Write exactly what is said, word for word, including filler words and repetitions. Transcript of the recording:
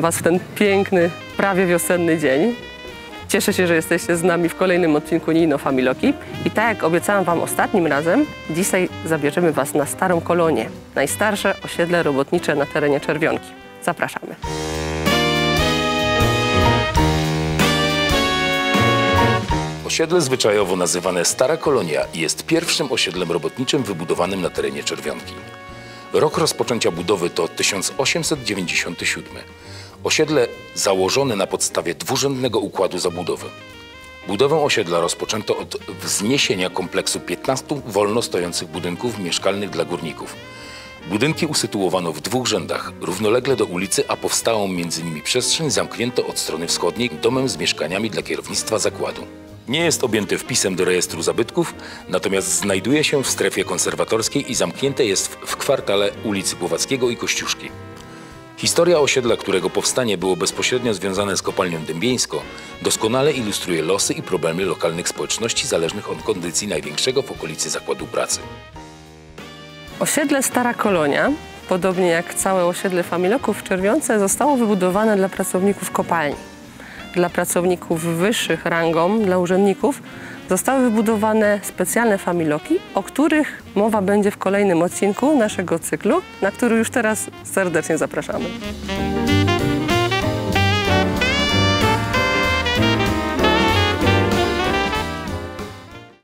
Was w ten piękny, prawie wiosenny dzień. Cieszę się, że jesteście z nami w kolejnym odcinku Nino Familoki. I tak jak obiecałam Wam ostatnim razem, dzisiaj zabierzemy Was na Starą Kolonię, najstarsze osiedle robotnicze na terenie Czerwionki. Zapraszamy. Osiedle zwyczajowo nazywane Stara Kolonia jest pierwszym osiedlem robotniczym wybudowanym na terenie Czerwionki. Rok rozpoczęcia budowy to tysiąc osiemset dziewięćdziesiąty siódmy. Osiedle założone na podstawie dwurzędnego układu zabudowy. Budowę osiedla rozpoczęto od wzniesienia kompleksu piętnastu wolno stojących budynków mieszkalnych dla górników. Budynki usytuowano w dwóch rzędach, równolegle do ulicy, a powstałą między nimi przestrzeń zamknięto od strony wschodniej domem z mieszkaniami dla kierownictwa zakładu. Nie jest objęty wpisem do rejestru zabytków, natomiast znajduje się w strefie konserwatorskiej i zamknięte jest w, w kwartale ulicy Głowackiego i Kościuszki. Historia osiedla, którego powstanie było bezpośrednio związane z kopalnią Dębieńsko, doskonale ilustruje losy i problemy lokalnych społeczności zależnych od kondycji największego w okolicy zakładu pracy. Osiedle Stara Kolonia, podobnie jak całe osiedle Familoków w Czerwionce, zostało wybudowane dla pracowników kopalni. Dla pracowników wyższych rangą, dla urzędników, zostały wybudowane specjalne familoki, o których mowa będzie w kolejnym odcinku naszego cyklu, na który już teraz serdecznie zapraszamy.